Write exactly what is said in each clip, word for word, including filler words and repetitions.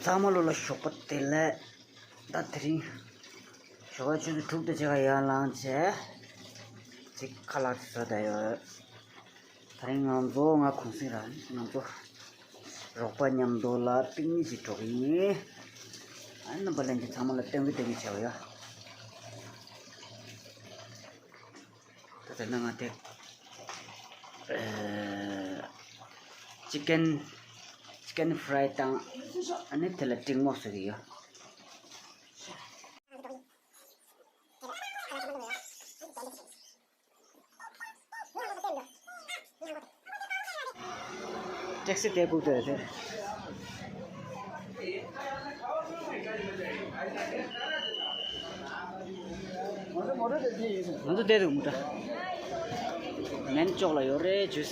ཚང་མ་ལོ་ལ་ཞོགས་པ་བདེ་ལེགས། ད་དེ་རིང་ཞོགས་པ་ཆུ་ཚོད་དྲུག་དང་ཕྱེད་ཀ་ཡར་ལངས་བྱས། ཅིག་ཁ་ལག་བཟོས་བསྡད་ཡོད། དེ་རིང་ང་ཚོ་ང་གུང་སེང་ར་ང་ཚོ་རོགས་པ་མཉམ་དུ་ལ་པིག་ནིག་ཅིག་འགྲོ་གི་ཡིན། ཨ་རྣམ་པ་ལྷན་རྒྱས་ཚང་མ་ལ་སྟོན་གི་སྟོན་གི་བྱས་པ་ཡོད། ད་ལྟ་ང་དེ་ཅི་ཀན་ཅི་ཀན་ཕ་རའི་དང་ཨ་ནི་དེ་ལ་ཏྲིང་མོག་བཟོ་གི་ཡོད། ཊེག་སི་དེ་བཀུག་དེ་རེད་དེ། ང་ཚོ་བསྡད་འདུག་མུ་ཏྲ། མེན་ཅོག་ལ་ཡོད་རེད་ཇུས།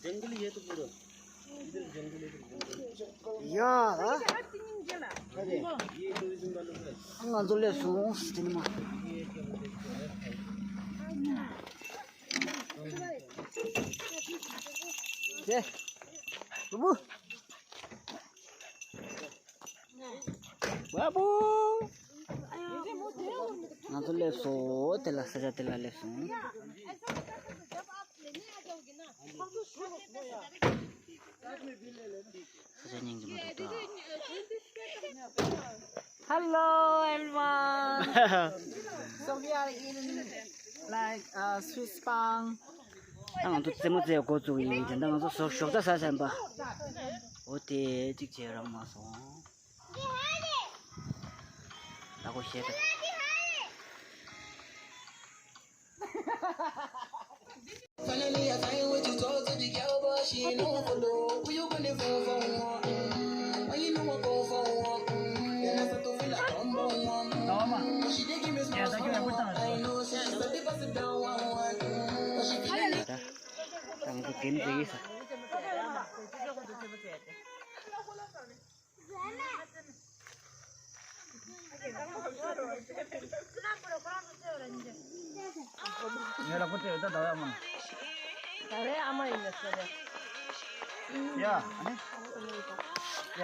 जंगल, ये तो पूरा, इधर जंगल, इधर जंगल। यार। ये टूरिज्म वालों का। ང་ཚོ་སླེབས་སོང་སི་ནི་མ། དེ། བུ་བུ། བ་བུ། ང་ཚོ་སླེབས་སོང་། དེ་ལ་ས་ཆ་དེ་ལ་སླེབས་སོང་། ས་ཆ་སྙིང་རྗེ་མོ་འདུག་ད། Hello everyone. So we are in, like, uh, Swiss Bang. ཨ་ང་ཚོ་རྩེད་མོ་རྩེ་འགོ་བཙུགས་ཡིན། དེ་འདྲ་ང་ཚོ་ཞོགས་ཇ་ཟ་ཟིན་པ། འོ་དེ་གཅིག་བྱས་རག་མ་སོང་། ད་གོ་ཤེས་ད། Finally, I find what you told to the girl, but she ain't no follow. Who you gonna phone for? Mm, when you know I go for one. Mm, then I start to feel like I'm on one. Mm, but she dey give me small, small one. I know, say she start to pass it down one, one. Mm, but she feeling it. ད་ང་ཚོ་དེ་ནི་དེ་ཡིན་ས། ངའི་ལག་པ་དེ་ད་ཟླ་བའི་ཨ་མ། ཟླ་བའི་ཨ་མ་ཡིན་ན་ཟེར་བས། ཡ། ཨ་ནི། ཡ།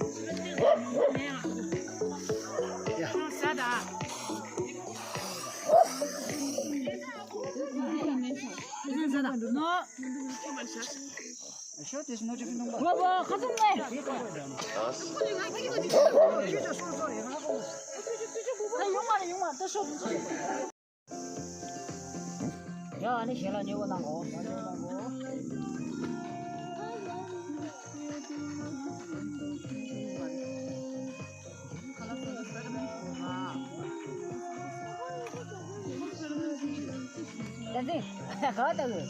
ཡ། ཨ་ནི་ཞལ་ལག་མཉེས་པོ་གནང་གོ། བསྟན་འཛིན། ག་བ་ལྟ་གི།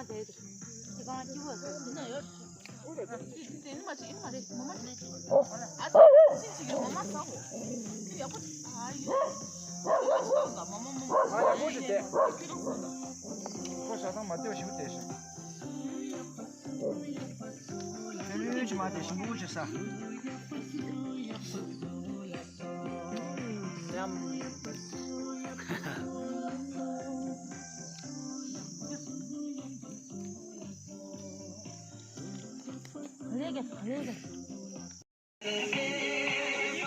ཁོ་ཞག་ཐང་མ་ལྟོས་ཞིམ་པོ་བལྟས་ཤག་ལྷོད་ལྷོད་བྱས་མ་བལྟས་ཞིམ་པོ་བྱས་ས། ཉམས།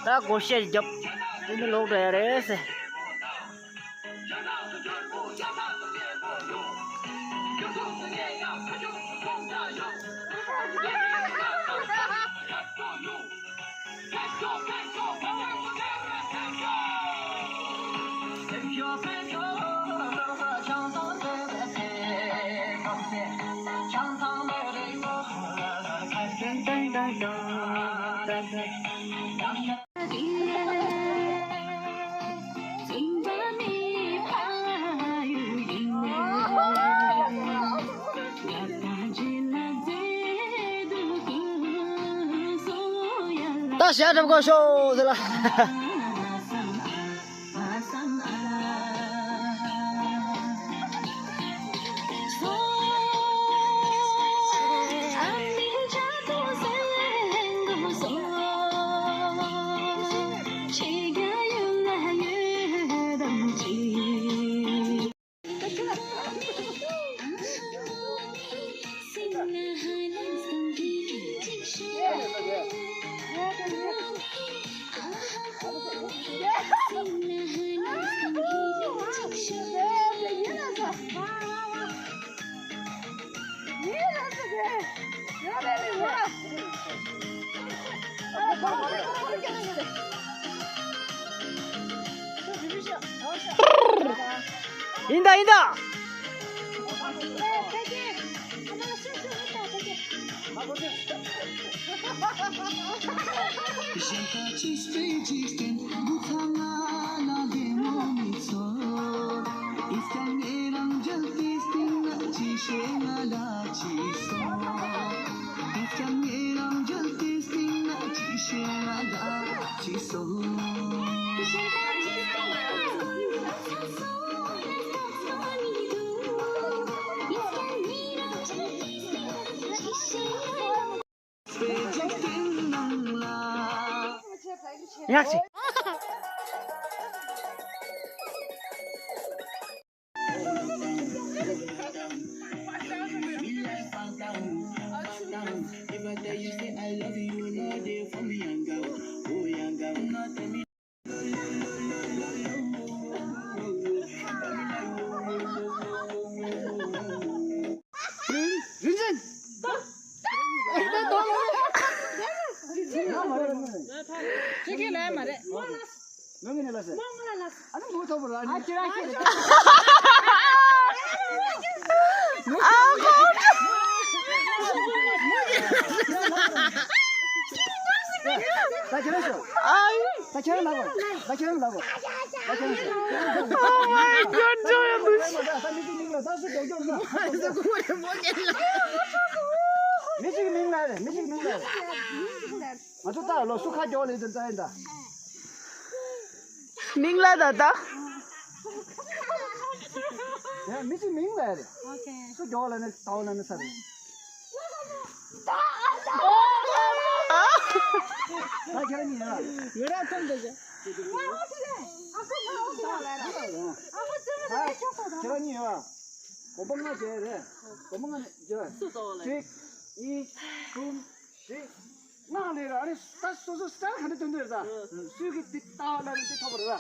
ད་སྒོར་གཞས་རྒྱབ། དེ་ནི་ལོག་འགྲོ་ཡ་རེད་ཟེར། ད་ཞག་གྲབས་གོ་ཤོག་ཟེར་ལ། ཡིན་ད་ཡིན་ད། ཡག་ཅིག་རིན་ཆེན། ཁྱེད་ཀྱིས་ལབ་ཡ་མ་རེད། ལོ་ངེས་ནས་ལ་ཟེར། ཨ་ནི་མོ་ཐོབ་ར་ནི། ཨ་ཁྱེད་རང་ཁྱེད་རེད། ད་ཁྱེད་རང་ཤོག་ད་ཁྱེད་རང་ལབ་དགོས། ད་ཁྱེད་རང་ལབ་དགོས། ད་ཁྱེད་རང་ཤོག Oh my God, ཇོ་ཡ་འདུག་ད་མི་གཅིག་མིང་ལ་ད་སུ་འགྲོ་རྒྱུ་ན། མི་གཅིག་མིང་ལ་རེད། མི་གཅིག་མིང་ལ་རེད། ང་ཚོ་ལྟ་ལོ་སུ་ཁ་རྒྱོག་ལེ་དེ་ལྟ་ཡིན་ད། མིང་ལ་ད་ད། ཡ་མི་གཅིག་མིང་ལ་རེད། སུ་རྒྱོག་ལ་ནི་ད་འོ་ལ་ནི་ས་རེད། ད་ཁྱེད་རང་གཉིས་ཡ། ཡོད་ར་ཐོན་འདི་ཅི། ཁྱེད་རང་གཉིས་ཡ། གོམ་པ་ལྔ་བྱས་རེད། གོམ་པ་ལྔ་ནས་བྱས། གཅིག་གཉིས། གསུམ། བཞི། ལྔ་ལས་ར། ཨ་ནི་ད་སོ་སོ་སི་ཊལ་ག་འདྲ་སྟོན་འདོད་རེད་ད། སུས་ཀྱི་འདི་ལྟ་བ་ལ་ནི་འདི་ཐོབ་པ་རེད་ད།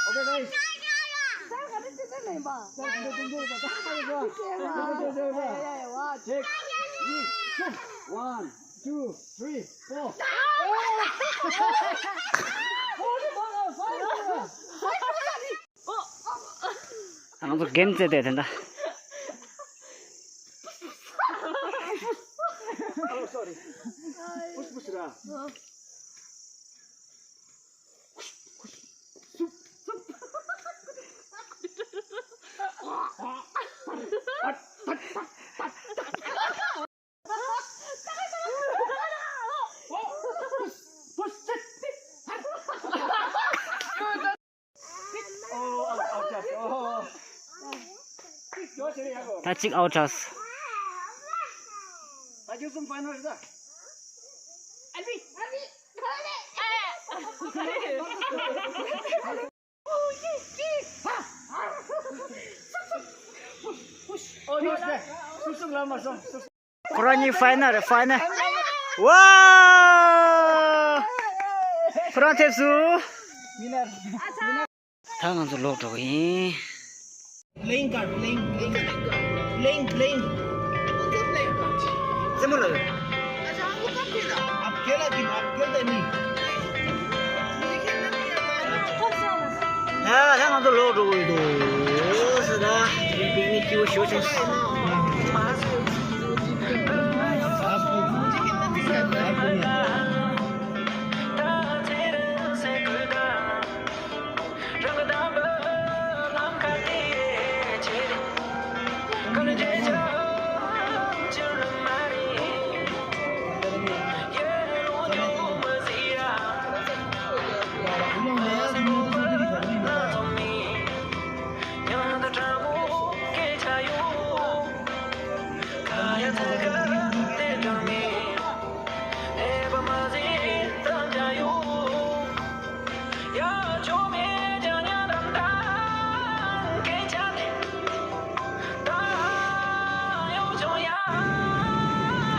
ཨོ་ཁེ་གྷའེ་སི། སི་ཊལ་ག་འདྲ་སྟོན་འདོད་མིན་པ། སི་ཊལ་ག་འདྲ་སྟོན་འདོད་རེད་ད། ད་ཧ་གོ་ཤོག་ཡ་ཡ་ཡ་ཡ། གཅིག་གཉིས། གསུམ། One, two, three, four. ང་ཚོ་གེམ་རྩེ་དེ་དེ་འདྲ། Oh, sorry. Push, push ར། Soup, soup. ད་གཅིག་ཨའུ་ཊ་རག་སོང་། ཁོ་རང་གཉིས་ཕའི་ནལ་རེད། ཕའི་ནལ། ཝའོ། ཁོ་རང་ཐེབས་སོང་། ད་ང་ཚོ་ལོག་འགྲོ་གི་ཡིན། Playing card, playing, playing, playing, playing. कौन सा playing card? རྩེད་མོ་ལ། अच्छा, हमको कब खेला? आप खेला कि आप खेलते नहीं? ཡ། ད་ང་ཚོ་ལོག་འགྲོ་གི་འདུག་ཟེར། ད་རིག་པའི་མི་སྐྱིད་པོ་ཞེ་པོ་བྱུང་སོང་།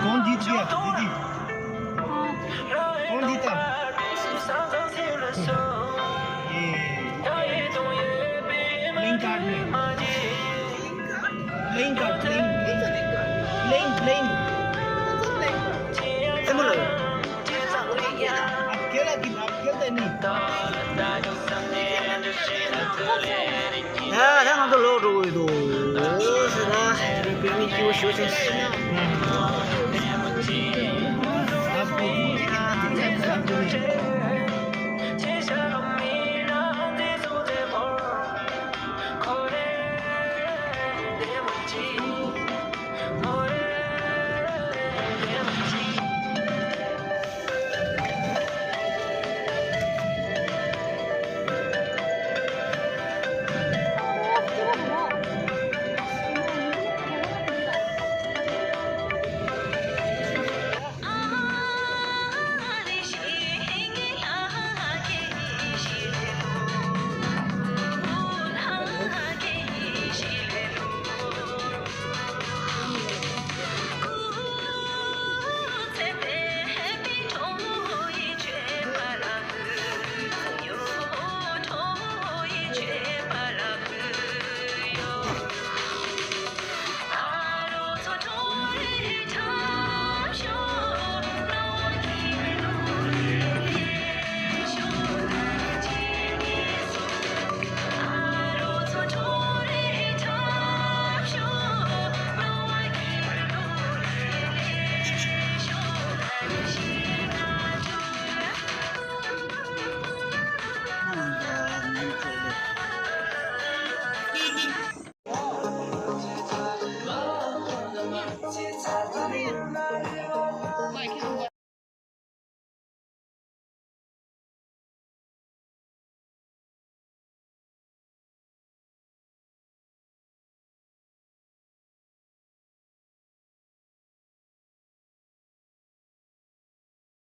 कौन जीत गया दीदी? कौन जीता? ये प्लेइंग कार्ड में। Playing card, playing, playing, playing. རྩེད་མོ་ལ། आप खेला कि आप खेलते नहीं? ཡ། ད་ང་ཚོ་ལོག་འགྲོ་གི་འདུག་ཟེར། ད་རིག་པའི་མི་སྐྱིད་པོ་ཞེ་པོ་བྱུང་སོང་།